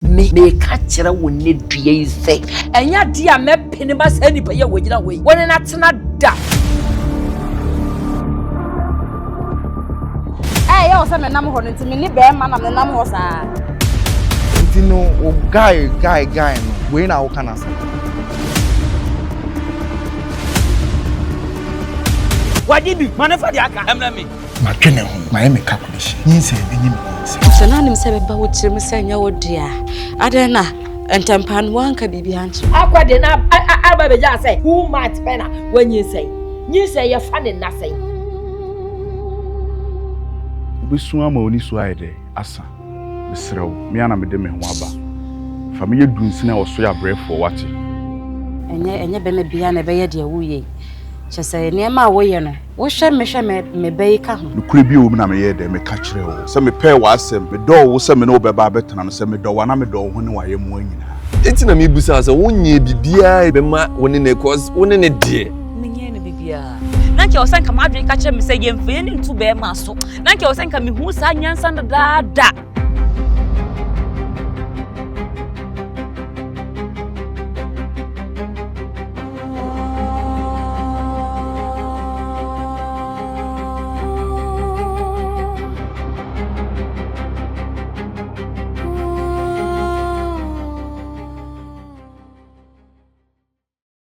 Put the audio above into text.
Me, meka kyerɛ wo nnɛ dua yi sɛ, ɛnyɛ adeɛ a mɛpene ma saa nnipa yi a wɔgyina hɔ yi, wɔne no atena da. Ɛyɛ wo sɛ menam hɔ no nti me ne bɛrima na menam hɔ saa. Nti no wo guy guy guy no wei na woka no asɛm. Wagye bi ma ne fa deɛ aka ɛmrɛ me. Madwene ho, mayɛ me calculation. Nyinsɛn ɛnyɛ me nyinsɛn. Sɛ na nim sɛ bɛba wo tirim sɛ nyɛ wo dea, adɛn na ntɛmpa no woanka biribi ankyerɛ? Akɔ de na aba bɛgya sɛ who month pɛ na wanyinsɛn. Nyinsɛn yɛfa ne nna sɛn? Wobɛsu ama w'ani so ayɛ dɛ asa. Mesrɛ wo, me ara na mede me ho aba. Fa me yɛ dunsini a ɔsoɛ abrɛfoɔ, woate? Ɛnyɛ ɛnyɛ bɛma biara na ɛbɛyɛ deɛ woyɛ yi. Kyerɛ sɛ nneɛma a woyɛ no, wohwɛ me hwɛ me me ba yi ka ho. Nokorɛ bi a ɛwɔ mu na meyɛɛ dɛn? Meka kyerɛɛ wo sɛ mepɛɛ w'asɛm, medɔɔ wo sɛ me ne wo bɛba abɛtena no, sɛ medɔ wo a, na medɔ wo ho ne w'ayɛmmoa nyinaa. Enti na mebisa wo sɛ, wonyɛɛ biribiara a ɛbɛma wo ne no cause wo ne no deɛ. Menyɛɛ no biribiara. Na nka ɛwɔ sɛ nka m'adwene ka kyerɛ me sɛ yɛmfa yɛn ani nto bɛrima so. Na nka ɛwɔ sɛ nka mehu saa nyansa no dadaada.